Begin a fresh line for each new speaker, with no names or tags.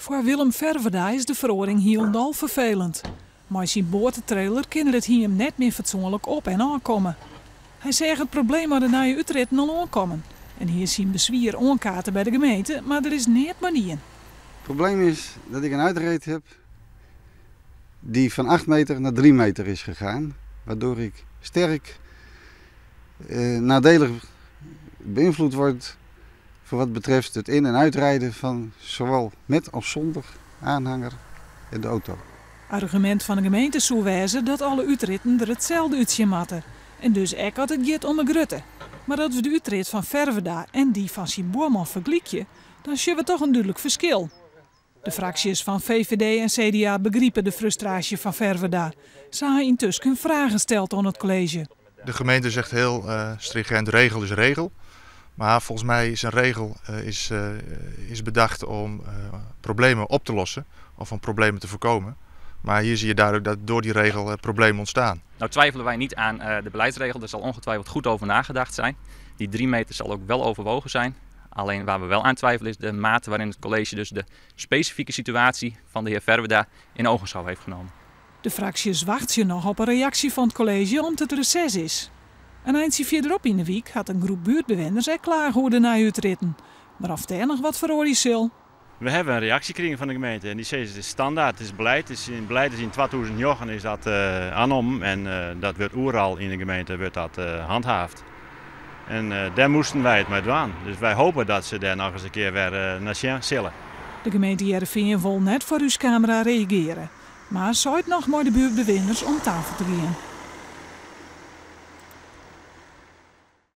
Foar Willem Ferwerda is de feroaring hielendal ferfelend. Mei syn boatetrailer kin er it hiem net mear fatsoenlik op en ôfkomme. Hy seach it probleem mei de nije útritten al oankommen en hie syn beswier oankaarte by de gemeente, mar der is neat mei dien.
Het probleem is dat ik een uitreed heb die van 8 meter naar 3 meter is gegaan, waardoor ik sterk nadelig beïnvloed word voor wat betreft het in- en uitrijden van zowel met als zonder aanhanger en de auto.
Argumint fan de gemeente soe wêze dat alle útritten der itselde útsjen moatte en dus ek as it giet om 'e grutte. Mar as we de útrit fan Ferwerda en dy fan syn buorman fergelykje, dan sjogge we toch in dúdlik ferskil. De fraksjes fan VVD en CDA begripe de frustraasje fan Ferwerda. Se ha yntusken fragen steld oan it kolleezje.
De gemeente zegt heel stringent: regel is regel. Maar volgens mij is een regel is bedacht om problemen op te lossen of om problemen te voorkomen. Maar hier zie je duidelijk dat door die regel problemen ontstaan.
Nou twijfelen wij niet aan de beleidsregel, daar zal ongetwijfeld goed over nagedacht zijn. Die 3 meter zal ook wel overwogen zijn. Alleen waar we wel aan twijfelen is de mate waarin het college dus de specifieke situatie van de heer Ferwerda in ogenschouw heeft genomen.
De fraksjes wachtsje noch op in reaksje fan it kolleezje om't it reses is. In eintsje fierderop yn de wyk hat in groep buertbewenners ek klage oer de nije útritten. Mar oft dêr noch wat feroarje sil?
We hawwe in reaksje krigen fan de gemeente en dy sizze it is standaard, it is beleid. It is yn beleid is yn 2009 is dat oannommen en dat wurdt oeral yn de gemeente wurdt dat handhaafd. En dêr moasten wy it mei dwaan. Dus wy hoopje dat se dêr noch ris in kear wer nei sjen sille.
De gemeente Hearrenfean wol net foar ús kamera reagearje, mar seit noch mei de buertbewenners om tafel te gean.